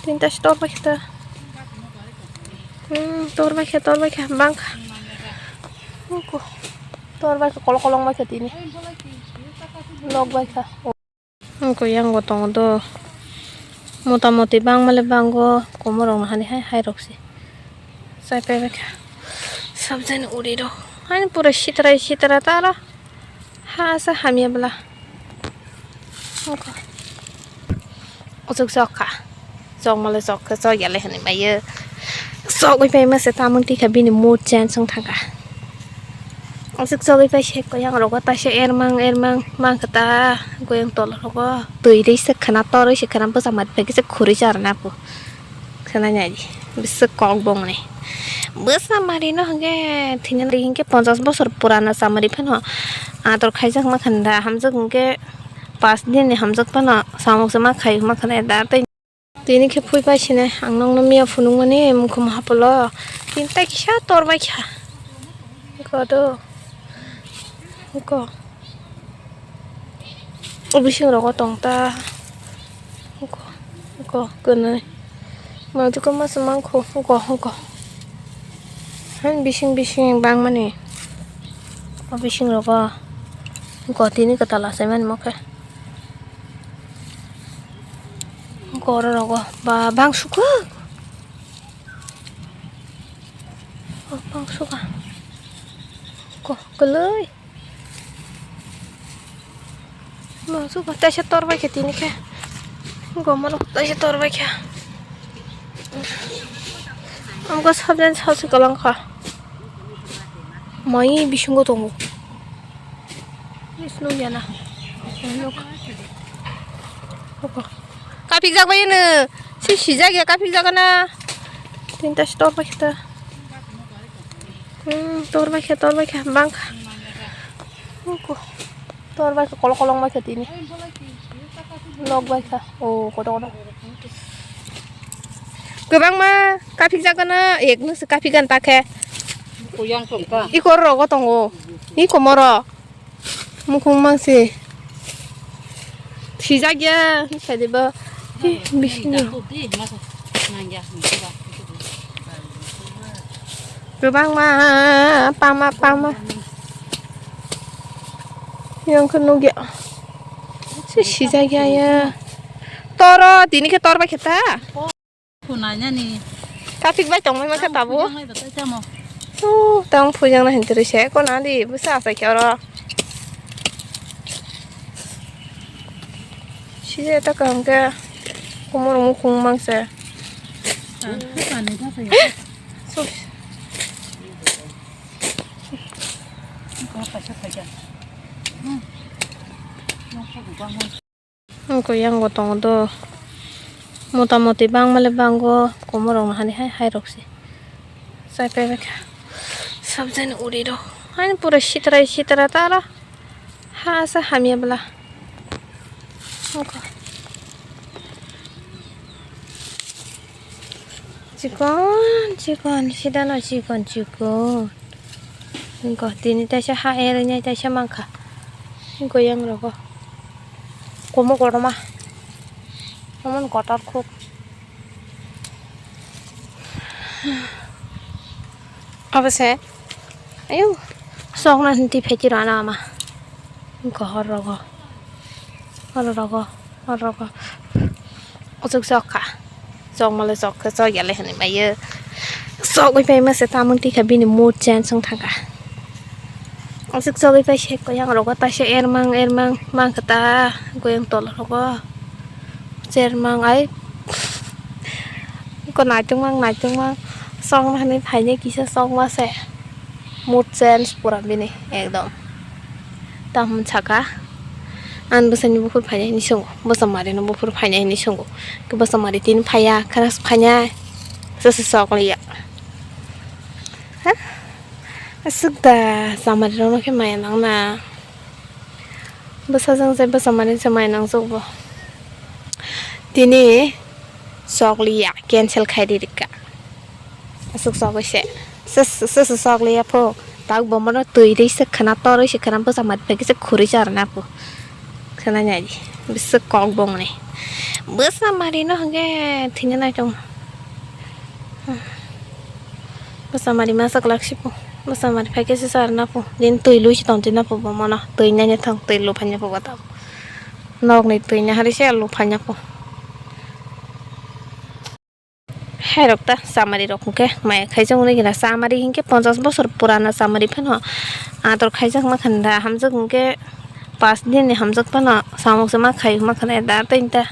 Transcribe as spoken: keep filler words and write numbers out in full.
Tinta si tor bai khe ta. Hmm, tor bai khe, tor bai khe, bang kha. Tor bai khe, kolok kolok bai khe tini. Lok bai kha. Wngkha yang bo tongo do. Mota moti bangma le bango, komorok no hani hai hai rok se. Chai pai bai kha. Sabjani uri rok. Hani pura sitra sitra ta aro. Ha asa hamya bwla. Wngkha. Kuchuk chok kha. Chokmale chok khe chok ya le hinwi maiyo. Chogwi paima se tamung tikha bini mood change wng thangkha. Aswk chogwi paise koyang rogo taisa ermang ermang mangkha ta koyang tola rogo twi rwi se khwna torwi se khwna bwsa mari phaikhe se khurui se arwna po khwnani adi bwswk kok bongni bwsa mari no hwnkhe thwina ri hwnkhe ponchash bosor purana chamari phano ador khaijak mankha da hamjak hwnkhe pas din ni hamjak phano samung se ma khai mankha da tei. Tini khe phui pai sini ang nokno miya phunukmani mukhum hapolo tini tai kisa tor bai kha. Iko do. Iko. O bising rogo tong ta. Iko. Iko kwnwi. Mautuko masa mangkho. Iko, iko. Hai bising bising bangmani. O bising rogo. Iko tini kwtal achaimani mokhe. Goro rogo ba bang sukha. Oh, bang sukha. Ko kwlwi. Bang sukha taisa tor bai khe tini khe. Gomoro taisa tor bai khe. Amgo sabjani sasu kalang kha. Mai bisingo tongo. Is nung ya na. Nung. Kapik jak bai no. Si si jak ya kapik jak na. Tinta si tor bai kita. Hmm, tor bai khe, tor bai khe, bang kha. Ko. Tor bai khe, kolok kolok bai khe tini. Lok bai kha. Oh, koto koto. Kwbangma kapik jak na, ek no se kapik gan ta khe. Uyang tong ta. I kor rogo tongo. I komoro. Mukhung mangse. Sijak ya, sai de ba. Ih, bisingo. Kwbangma, pama, pama. Yang khe nukya. Si sijak ya, ya. Toro, tini khe tor bai khe ta. Khunai nani. Kapik bai tongmai ma khe tabuk. Khunai bai tamo. Uh, tang phujang na hinti ri se ko na di bwsa asai khe oro. Sije ta kaham khe kumur mukhung mang se. Ah, khunai ta sai. Sus. Ko kaisa khaja. Hmm. Nokha bubang. Wngkha yang bo tongo do. Mota moti bangma le bango, komorok no hani hai hai rok se. Chai pai bai kha. Sabjani uri rok. Hani pura sitra sitra ta aro. Ha asa hamya bwla. Wngkha. Chikon chikon sidano chikon chikon. Wngkha tini taisa ha erwnai taisa mankha. Wngkha yang rogo. Komo kotorma. Omo kotor khuk. Abo se. Ayo. Sokna hinti pheti rana ama. Wngkha hor rogo. Hor rogo. Hor rogo. Kuchuk chok kha. Chokmale chok khe chok ya le hinwi maiyo. Chogwi paima se tamung tikha bini mood change wng thangkha. Aswk chogwi pai se koyang rogo taisa ermang ermang mangkha ta koyang tola rogo chermang ai ko naitung mang naitung mang chokma hinwi phainai kisa chokma se mood change pura bini ekdom. Tamoni saka, ang bwsani buphuru phainai hinwi swngo, bwsa mari no buphuru phainai hinwi swngo, bwsa mari tini phaiya, khana phainai, sasa sok liya. Ha? Aswk da, chamari rok no khe maya nang na. Bwsa jang se bwsa mari se maya nang jok bo. Tini sok liya, cancel khai ri rikha. Aswk sogwi se. Sw-, sw-, sw-, sogwi ya pho. Tak bomono twi rwi se khwna torwi se khwna bwsa mari phaikhe se khurui se arwna pho. Khwnani adi. Bisik kok bongni. Bwsa mari no hwnkhe thwina nai tongo. Bwsa mari masa kwlak sipo. Bwsa mari phaikhe se sar napo. Din twi lui si tong twi napo bo mono. Twi nanya thang twi lu phanya po bata. Nok ni twi nahari se lu phanya po. Hai rok ta chamari rok hwnkhe maya khaijak wngwi gina chamari hinkhe ponchash bosor purana chamari phano ador khaijak ma khan da hamjak hwnkhe pas din ni hamjak phano samung se ma khai ma khan da tei ta.